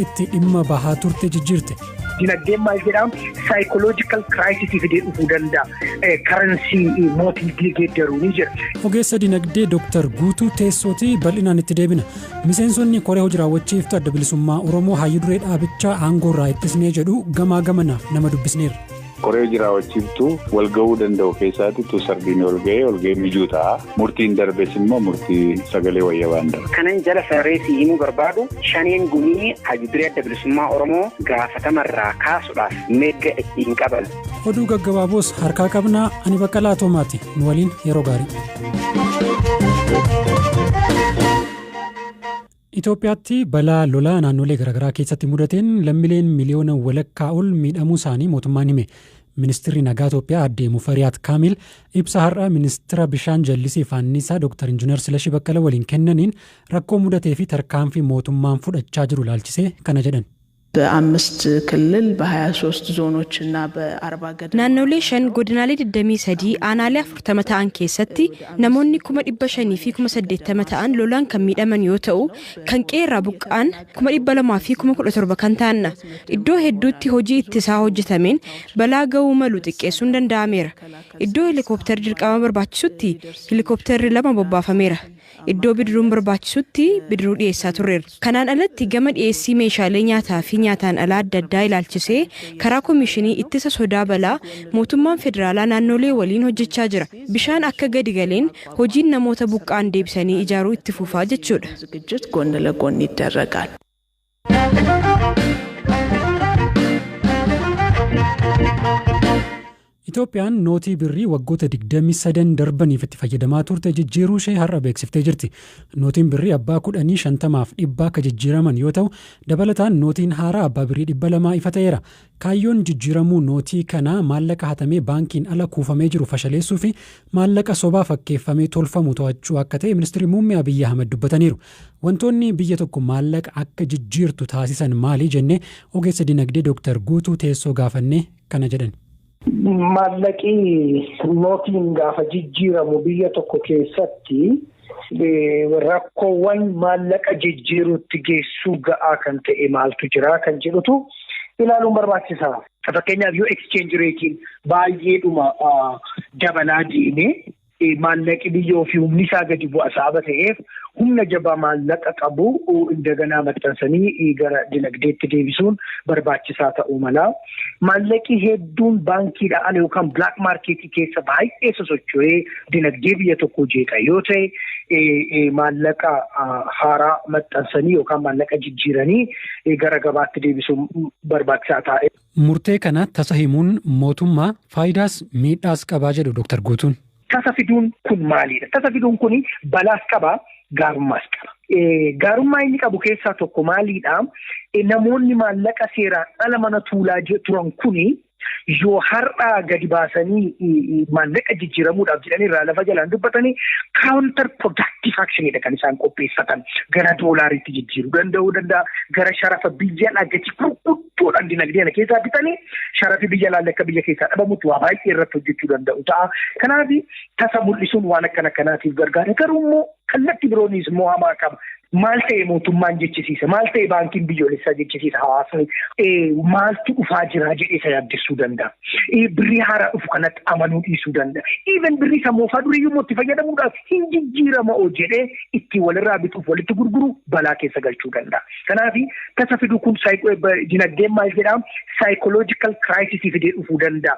Itti dhimma bahaa turte jijjiirte. Dinagdeen maal jedhamu psychological crisis fidee dhufuu danda'a. Currency mootii geeddaruu ni jira. Ogeessa dinagdee Dooktar Guutuu Teessootii bal'inaan itti deebina. Miseensonni koree hojii raawwachiiftuu Adda Bilisummaa Oromoo hayyuu duree dhaabichaa aangoo irraa ittisnee jedhu gamaa gamanaaf nama dubbisneerra. Koree hojii raawwachiiftuu wal ga'uu danda'u keessaatti sardiin ol ga'ee ol ga'ee mijuu ta'a. Murtiin darbes immoo murtii sagalee wayyabaan darba. Kanan jala sararee himuu barbaadu shaneen gumii hayyuu duree Adda Bilisummaa Oromoo gaafatamarraa kaasuudhaaf mirga ittiin qaban. Oduu gaggabaaboos harkaa qabnaa, ani Baqqalaa Toomaati, nu waliin yeroo gaarii. Itoophiyaatti balaa lolaa naannolee garaagaraa keessatti mudateen lammiileen 1.5 miliyoona ol miidhamuu isaanii mootummaan hime. Ministeerri Nagaa Itoophiyaa Aadde Mufariyaat Kaamil ibsa har'a ministeera bishaan jallisii fi anniisaa Dr. Injiinar Silashii Baqqala waliin kennaniin rakkoo mudatee fi tarkaanfii mootummaan fudhachaa jiru ilaalchisee kana jedhan. በአምስት ክልል በ23 ዞኖች እና በ40 ገደማ Naannolee shan, godinaalee 23, aanaalee 40 ta'an keessatti namoonni 580,000 ta'an lolaan kan miidhaman yoo ta'u, kan qe'eerraa buqqa'an 217,000 kan ta'anidha. Iddoo hedduutti hojii ittisaa hojjetameen balaa ga'uu malu xiqqeessuun danda'ameera. Iddoo heelikooptarri dirqama barbaachisutti heelikooptarri lama bobbaafameera. Iddoo bidiruun barbaachisutti bidiruu dhiyeessaa turreerra. Kanaan alatti gama dhiyeessii meeshaalee nyaataa fi nyaataan alaa adda addaa ilaalchisee karaa Komishinii Ittisa Sodaa Balaa mootummaan federaalaa naannolee waliin hojjechaa jira. Bishaan akka gadi galeen hojiin namoota buqqa'an deebisanii ijaaruu itti fufaa jechuudha. ዝግጅት ጎን ለጎን ይደረጋል። Itoophiyaan nootii birrii waggoota 23 darbaniif itti fayyadamaa turte jijjiiruu ishee har'a beeksiftee jirti. Nootiin birrii abbaa 10, 50f 100 akka jijjiiraman yoo ta'u, dabalataan nootiin haaraa abbaa birrii 200 ifa ta'eera. Kaayyoon jijjiiramuu nootii kanaa maallaqa hatamee baankiin ala kuufamee jiru fashaleessuu fi maallaqa sobaa fakkeeffamee tolfamu to'achuu akka ta'e Ministeerri Muummee Abiyyi Ahmad dubbataniiru. Wantoonni biyya tokko maallaqa akka jijjiirtu taasisan maali jennee ogeessa dinagdee Dooktar Guutuu Teessoo gaafannee kana jedhan. Maallaqi nootiin gaafa jijjiiramu biyya tokko keessatti rakkoowwan maallaqa jijjiiruutti geessuu ga'aa kan ta'e maaltu jira kan jedhutu ilaaluun barbaachisaa. Fakkeenyaaf, yoo exchange rateiin baay'eedhuma dabalaa deemee, maallaqi biyya ofii humni isaa gadi bu'a sababa ta'eef, humna jabaa maallaqa qabu indaganaa maxxansanii gara dinagdeetti deebisuun barbaachisaa ta'uu mala. Maallaqi hedduun baankiidhaan ala yookaan black marketii keessa baay'ee sosocho'ee dinagdee biyya tokkoo jeeqa yoo ta'e, maallaqa haaraa maxxansanii yookaan maallaqa jijjiiranii gara gabaatti deebisuun barbaachisaa ta'e. Murtee kana tasa himuun mootummaa faayidaas miidhaas qabaa jedhu Dooktar Guutuun. Tasa fiduun kun maalidha? Tasa fiduun kun balaas qabaa, gaarummaas qaba. Gaarummaa inni qabu keessaa tokko maalidha? Namoonni maallaqa seeraan ala mana tuulaa turan kuni yoo har'aa gadi baasanii maallaqa jijjiiramuudhaaf jedhanii irraa lafa jalaan dubbatanii, counter productive actionidha kan isaan qopheeffatan. Gara doolaariitti jijjiiruu danda'uu danda'a. Gara sharafa biyya alaa gatii gurguddoodhaan dinagdee kana keessaa bitanii sharafi biyya alaa akka biyya keessaa dhabamutti waa baay'ee irratti hojjechuu danda'u ta'a. Kanaaf tasa mul'isuun waan akkana kanaatiif gargaara. Garuu immoo kallattii biroonis immoo hamaa qaba. Maal ta'e mootummaan jechisiisa? Maal ta'e baankiin biyyoolessaa jechisiisa hawaasni? Maaltu dhufaa jira jedhee isa yaaddessuu danda'a. Birrii haaraa dhufu kanatti amanuu dhiisuu danda'a. Even birrii isa moofaa duriyyuu immoo itti fayyadamuudhaaf hin jijjiirama oo jedhee ittiin walirraa bituuf walitti gurguru balaa keessa galchuu danda'a. Kanaaf tasa fiduu kun, dinagdeen maal jedhaa, psychological crisis fidee dhufuu danda'a.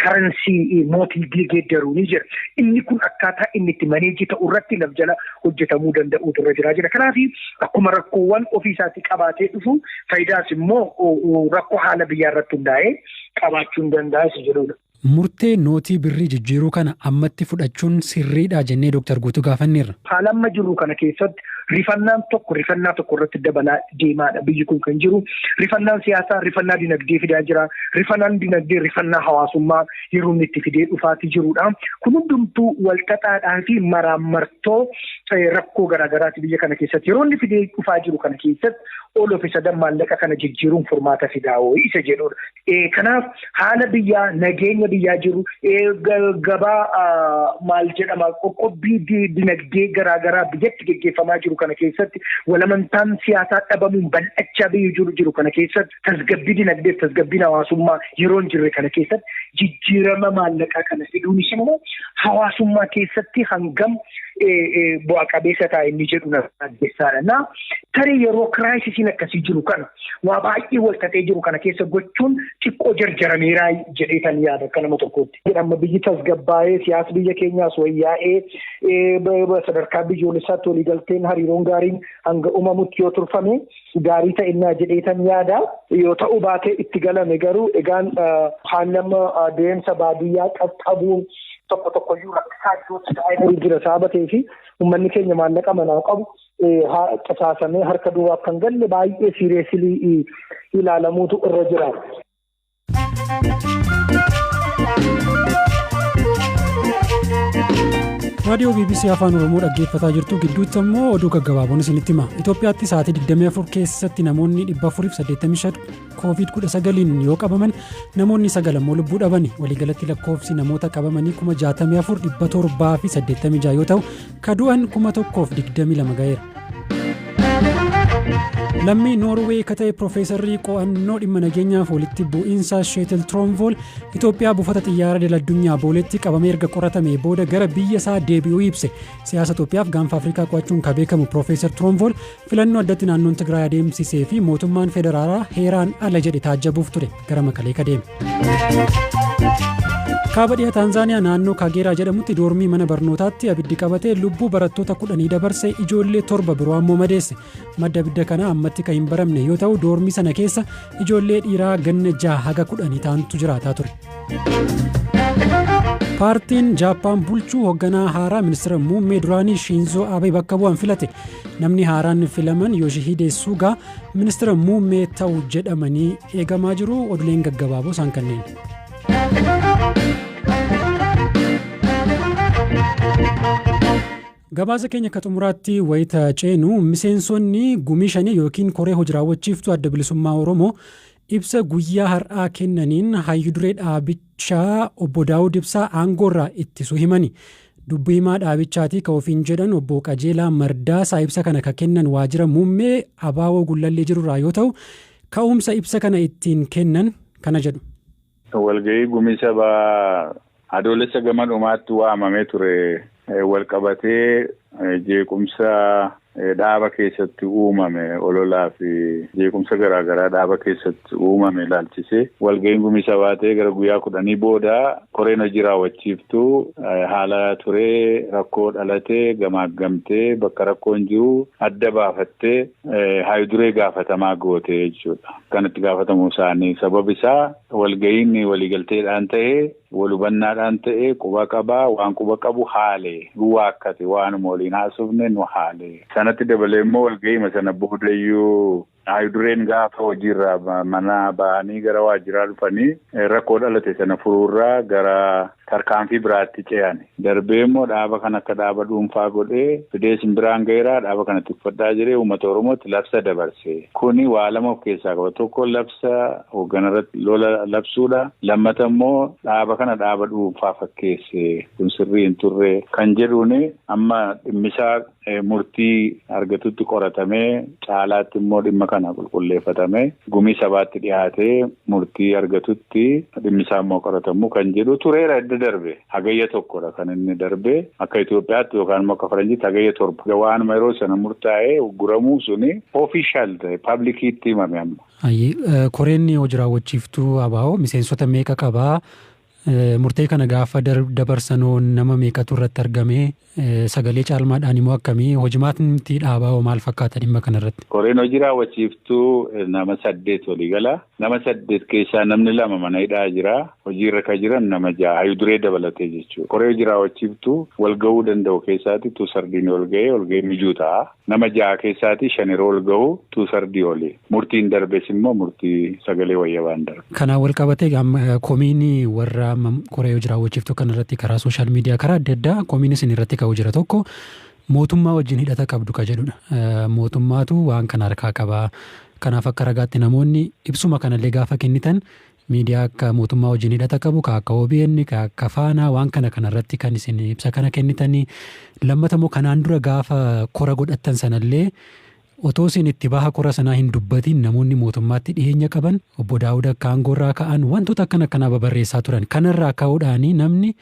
Currency mootii geeddaruu ni jira. Inni kun akkaataa inni itti manage ta'u irratti laf jala hojjetamuu danda'uutu irra jira jira. Kanaaf akkuma rakkoowwan ofii isaatii qabaatee dhufu, faayidaas immoo rakkoo haala biyyaa irratti hundaa'ee qabaachuu hin danda'a isa jedhudha. Murtee nootii birrii jijjiiruu kana ammatti fudhachuun sirriidha jennee Dooktar Guutuu gaafanneerra. Haala amma jirru kana keessatti rifannaan tokko rifannaa tokko irratti dabalaa deemaadha biyyi kun kan jiru. Rifannaan siyaasaa rifannaa dinagdee fidaa jira. Rifannaan dinagdee rifannaa hawaasummaa yeroo inni itti fidee dhufaatii jirudha. Kun hundumtuu walxaxaadhaa fi maraammartoo rakkoo garaagaraati biyya kana keessatti. Yeroo inni fidee dhufaa jiru kana keessatti All of a sudden maallaqa kana jijjiiruun furmaata fidaa'oo isa jedhudha. Kanaaf haala biyyaa, nageenya biyyaa jiru, gabaa maal jedhama, qoqqobbii dinagdee garaagaraa biyyatti geggeeffamaa jiru kana keessatti, walamantaan siyaasaa dhabamuun bal'achaa biyya jiru kana keessatti, tasgabbii dinagdee, tasgabbiin hawaasummaa yeroo hin jirre kana keessatti jijjiirama maallaqaa kana fiduunis immoo hawaasummaa keessatti hangam bu'a qabeessa ta'a inni jedhu na addeessaadha. Na tarii yeroo crisisiin akkasii jiru kana, waa baay'ee wal xaxee jiru kana keessa gochuun xiqqoo jarjarameeraa jedhee tan yaada akka nama tokkootti. Amma biyyi tasgabbaa'ee, siyaasa biyya keenyaas wayyaa'ee, sadarkaa biyyoolessaatti waliigalteen hariiroon gaariin hanga uumamutti yoo turfame gaarii ta'innaa jedhee tan yaada. Yoo ta'uu baatee itti galame garuu egaan haalli amma deemsa baadiyyaa qaqqabuun tokko tokkoyyuu rakkisaa iddootti ta'ee jira sababa ta'ee fi uummanni keenya maallaqa manaa qabu qisaasamee harka duwwaaf kan galle baay'ee seriously ilaalamuutu irra jira. Raadiyoo BBC Afaan Oromoo dhaggeeffataa jirtu. Gidduutti ammoo oduu gaggabaaboon isinitti hima. Itoophiyaatti sa'aatii 24 keessatti namoonni 485 COVID-19 yoo qabaman, namoonni 9 ammoo lubbuu dhabani. Waliigalatti lakkoofsi namoota qabamanii 64,786 yoo ta'u, ka du'an 1,022 ga'eera. Lammii Noorweey ka ta'e Piroofeesarri qo'annoo dhimma nageenyaaf walitti bu'iinsa Sheetel Tiroonvool Itoophiyaa buufata xiyyaara idil addunyaa Booleetti qabamee erga qoratame booda gara biyya isaa deebi'uu ibse. Siyaasa Itoophiyaaf gaanfa Afrikaa qo'achuun kan beekamu Piroofeesar Tiroonvool filannoo addatti naannoon Tigraay adeemsisee fi mootummaan federaalaa heeraan ala jedhe taajjabuuf ture gara Maqalee ka deeme. Kaaba dhiha Taanzaaniyaa naannoo Kaageeraa jedhamutti doormii mana barnootaatti abiddi qabatee lubbuu barattoota 10 dabarse, ijoollee 7 biroo ammoo madeesse. Madda abidda kanaa ammatti kan hin baramne yoo ta'u, doormii sana keessa ijoollee dhiiraa ganna 6 haga 10 ta'antu jiraataa ture. Paartiin Jaappaan bulchuu hoogganaa haaraa ministeera muummee duraanii Shinzoo Abee bakka bu'an filate. Namni haaraan filaman Yoshihide Sugaa ministeera muummee ta'u jedhamanii eegamaa jiru. Oduleen gaggabaaboo isaan kanneen. Gabaasa keenya akka xumuraatti wayita ceenu, miseensonni gumii shanii yookiin koree hojii raawwachiiftuu Adda Bilisummaa Oromoo ibsa guyyaa har'aa kennaniin hayyuduree dhaabichaa obbo Daawud Ibsaa aangoorraa ittisuu himani. Dubbii himaa dhaabichaatii ka ofiin jedhan obbo Qajeelaa Mardaasaa ibsa kana ka kennan waajjira muummee Abaawoo Gullallee jirurraa yoo ta'u, ka'umsa ibsa kana ittiin kennan kana jedhu. Walgahii gumii sabaa Adoolessa gama dhumaatti waamamee ture wal qabatee jeequmsa dhaaba keessatti uumame, ololaa fi jeequmsa garaagaraa dhaaba keessatti uumame ilaalchisee walgahiin gumii sabaa ta'ee gara guyyaa 10 booda koreen hojii raawwachiiftuu haala turee, rakkoo dhalatee gamaaggamtee, bakka rakkoon jiru adda baafattee haayiduree gaafatamaa goote jechuudha. Kan itti gaafatamuu isaanii sabab isaa walgahiin waliigalteedhaan ta'ee, wal hubannaadhaan ta'ee, quba qabaa waan quba qabu haale waakkate, waanuma waliin haasofne nu haale. Sanatti dabalee immoo walgahiima sana boodayyuu haayidureen gaafa hojiirraa mana ba'anii gara waajjiraa dhufanii rakkoo dhalate sana furuurraa gara tarkaanfii biraatti ce'an. Darbee immoo dhaaba kan akka dhaaba dhuunfaa godhee fidee simbiraan ga'eeraa dhaaba kanatti uffadhaa jiree uummata Oromootti labsa dabarse. Kuni waa lama of keessaa qaba. Tokko labsa hoogganarratti lola labsuudha. Lammata immoo dhaaba kana dhaaba dhuunfaa fakkeesse, kun sirrii hin turre kan jedhuuni amma dhimmisaa murtii argatutti qoratamee, caalaatti immoo dhimma kana qulqulleeffatamee gumii sabaatti dhiyaatee murtii argatutti dhimmisaa immoo qoratamu kan jedhu tureera. Edda darbe Hagayya 1dha kan inni darbe akka Itoophiyaatti yookaan immoo akka Faranjiitti Hagayya 7. Waanuma yeroo sana murtaa'ee uguramuu suni official ta'e publiciitti himame amma. Koreen hojii raawwachiiftuu ABO miseensota meeqa qabaa? Murtee kana gaafa dabarsanoo nama meeqatu irratti argame? Sagalee caalmaadhaan immoo akkamii? Hojimaatni dhaabaa hoo maal fakkaata dhimma kanarratti? Koreen hojii raawwachiiftuu nama 8 waliigala. Nama 8 keessaa namni 2 mana hidhaa jira. Hojiirra kan jiran nama 6 hayyuduree dabalatee jechuudha. Koree hojii raawwachiiftuu wal gahuu danda'u keessaatti two thirdiin wal gahee wal gahee mijuu ta'a. Nama 6 keessaatti 5 yeroo wal gahu two thirdii oli. Murtiin darbes immoo murtii sagalee wayyabaan darbe. Kanaan wal qabatee komiin warra koree hojii raawwachiiftuu kanarratti karaa social media, karaa adda addaa komiin isin irratti ka'u jira. Tokko mootummaa wajjin hidhata qabdu ka jedhudha. Mootummaatu waan kana harkaa qabaa. Kanaaf akka ragaatti namoonni ibsuma kanallee gaafa kennitan miidiyaa akka mootummaa wajjin hidhata qabu ka akka OBN ka akka Faanaa waan kana kanarratti kan isin ibsa kana kennitanii lammata immoo kanaan dura gaafa kora godhattan sanallee otoo isin itti baha kora sanaa hin dubbatiin namoonni mootummaatti dhiyeenya qaban obbo Daawud akka aangoorraa ka'an wantoota akkana akkanaa babarreessaa turan. Kanarraa ka'uudhaanii namni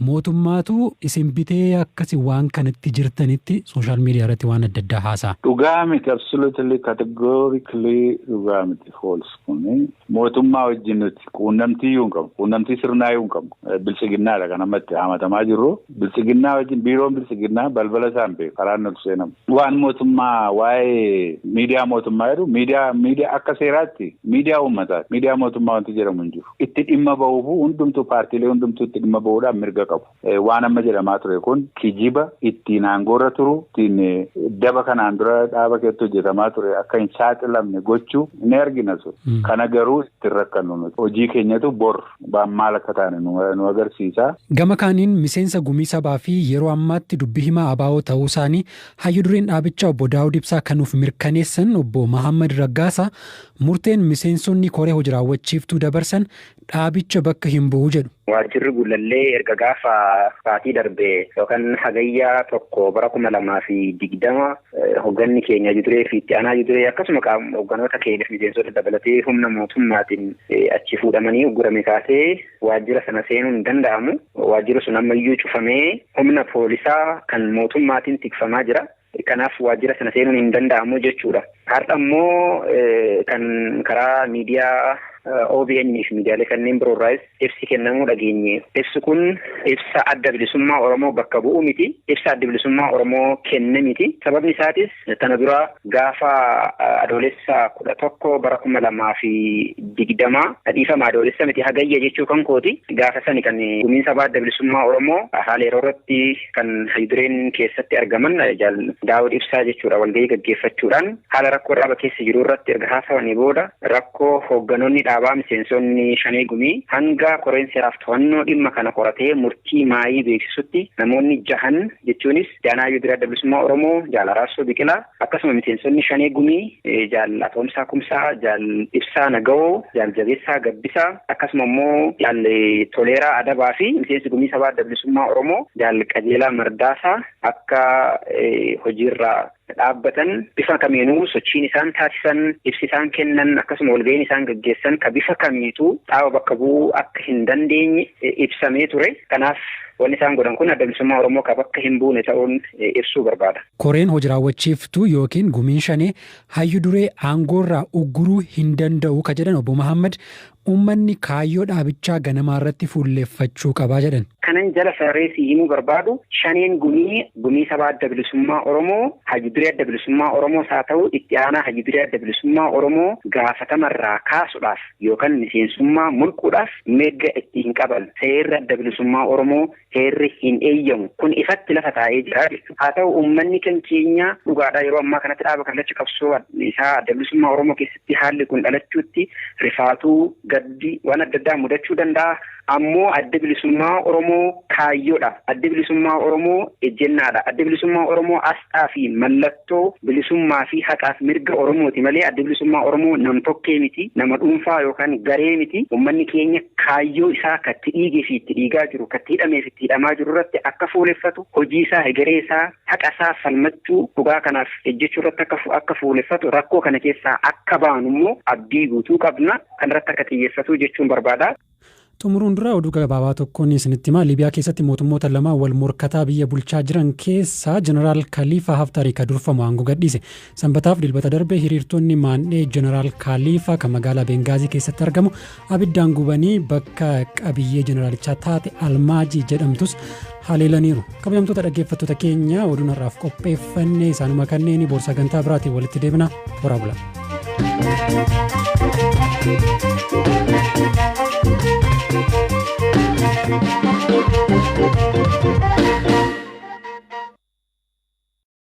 mootummaatu isin bitee akkasi waan kanatti jirtanitti social media irratti waan adda addaa haasa'a. Dhugaa miti, absolutely, categorically dhugaa miti, false kuni. Mootummaa wajjin nuti quunnamtii iyyuu hin qabnu, quunnamtii sirnaa iyyuu hin qabnu. Biltsiginnaadha kan amma itti hamatamaa jirru. Biltsiginnaa wajjin biiroon biltsiginnaa balbala isaan beeku karaan nuti seenamu. Waan mootummaa, waa'ee miidiyaa mootummaa jedhu, miidiyaa akka seeraatti miidiyaa uummataati. Miidiyaa mootummaa wanti jedhamu hin jiru. Itti dhimma bahuuf hundumtuu, paartiilee hundumtuu itti dhimma bahuudhaan mirga qabu. Waan amma jedhamaa ture kun kijiba ittiin aangoorra turu, ittiin daba kanaan dura dhaaba keessatti hojjetamaa ture akka hin saaxilamne gochuu ni argina ture. Kana garuu ittiin rakkannu nuti. Hojii keenyatu bor maal akka taane nu agarsiisa. Gama kaaniin miseensa gumii sabaa fi yeroo ammaatti dubbii himaa ABO ta'uu isaanii hayyu dureen dhaabichaa obbo Daawud Ibsaa kan nuuf mirkaneessan obbo Mahammad Raggaasaa murteen miseensonni koree hojii raawwachiiftuu dabarsan dhaabicha bakka hin bu'u jedhu. Waajjirri Gullallee erga gaafa baatii darbe yookaan Hagayyaa 1 bara 2020 hoogganni keenya hayyu duree fi itti aanaa hayyu duree akkasuma qaama hoogganoota keenya fi miseensota dabalatee humna mootummaatiin achi fuudhamanii uggurame kaasee waajjira sana seenuun hin danda'amu. Waajjirri sun ammayyuu cufamee humna poolisaa kan mootummaatiin tikfamaa jira. Kanaaf waajjira sana seenuun hin danda'amu jechuudha. Har'a immoo kan karaa miidiyaa OBN fi miidiyaalee kanneen biroorraas ibsi kennamuu dhageenye. Ibsi kun ibsa Adda Bilisummaa Oromoo bakka bu'u miti. Ibsa Adda Bilisummaa Oromoo kenne miti. Sababni isaatis tana dura gaafa Adoolessa 11 bara 2020, dhiifama, Adoolessa miti, Hagayya jechuu kan kooti. Gaafa sani kan gumiin sabaa Adda Bilisummaa Oromoo haala yeroo irratti kan hayyudureen keessatti argaman Daawud Ibsaa jechuudha walgahii gaggeeffachuudhaan haala rakkoo dhaaba keessa jiru irratti erga haasawanii booda rakkoo hoogganoonni dhaabaa miseensonni shanee gumii hanga koreen seeraaf to'annoo dhimma kana qoratee murtii maayii beeksisutti namoonni jahan, jechuunis Jaanaa Hayyuu Adda Bilisummaa Oromoo Jaal Araarsoo Biqilaa, akkasuma miseensonni shanee gumii Jaal Atoomsaa Kumsaa, Jaal Ibsaa Nagawoo, Jaal Jabeessaa Gabbisaa, akkasuma immoo Jaal Toleeraa Adabaa fi miseensi gumii sabaa Adda Bilisummaa Oromoo Jaal Qajeelaa Mardaasaa akka hojiirraa dhaabbatan, bifa kamiinuu sochiin isaan taasisan, ibsi isaan kennan, akkasuma walga'iin isaan gaggeessan ka bifa kamiituu dhaaba bakka bu'uu akka hin dandeenye ibsamee ture. Kanaaf wanni isaan godhan kun Adda Bilisummaa Oromoo ka bakka hin buune ta'uun ibsuu barbaada. Koreen hojii raawwachiiftuu yookiin gumiin shanee hayyu duree aangoorraa ugguruu hin danda'u ka jedhan obbo Mahammad, uummanni kaayyoo dhaabichaa ganamaa irratti fuulleeffachuu qabaa jedhan. Kanan jala sararee si himuu barbaadu, shaneen gumii, gumii sabaa Adda Bilisummaa Oromoo, hayyu duree Adda Bilisummaa Oromoos haa ta'u itti aanaa hayyu duree Adda Bilisummaa Oromoo gaafatamarraa kaasuudhaaf yookaan miseensummaa mulquudhaaf mirga itti hin qaban. Seerri Adda Bilisummaa Oromoo heerri hin eeyyamu. Kun ifatti lafa taa'ee jira jechuudha. Haa ta'u, uummanni kan keenya dhugaadhaa yeroo ammaa kanatti dhaaba kallacha qabsoo isaa Adda Bilisummaa Oromoo keessatti haalli kun dhalachuutti rifaatuu, gaddi, waan adda addaa mudachuu danda'a. Ammoo Adda Bilisummaa Oromoo kaayyoodha. Adda Bilisummaa Oromoo ejjennaadha. Adda Bilisummaa Oromoo asxaa fi mallattoo bilisummaa fi haqaaf mirga Oromooti malee Adda Bilisummaa Oromoo nam tokkee miti, nama dhuunfaa yookaan garee miti. Uummanni keenya kaayyoo isaa katti dhiigee fi itti dhiigaa jiru, katti hidhamee fi itti hidhamaa jiru irratti akka fuuleffatu, hojii isaa, hegeree isaa, haqa isaa falmachuu, dhugaa kanaaf ejjechuu irratti akka fuuleffatu, rakkoo kana keessaa akka baanu immoo abdii guutuu qabna, kanarratti akka xiyyeeffatu jechuun barbaada. Xumuruun dura oduu gabaabaa tokkoon isinitti himaa. Liibiyaa keessatti mootummoota lama wal morkataa biyya bulchaa jiran keessaa Jeneraal Khaliifaa Haftarii ka durfamu aangoo gadhiise. Sanbataaf Dilbata darbe hiriirtonni maandhee Jeneraal Khaliifaa kan magaalaa Bengaazii keessatti argamu abiddaan gubanii bakka qabiyyee jeneraalichaa taate Almaajii jedhamtus haleelaniiru. Kabajamtoota dhaggeeffattoota keenya, oduun har'aaf qopheeffanne isaanuma kanneen. Boorsaa sagantaa biraatiin walitti deebina. Horaa bulaa.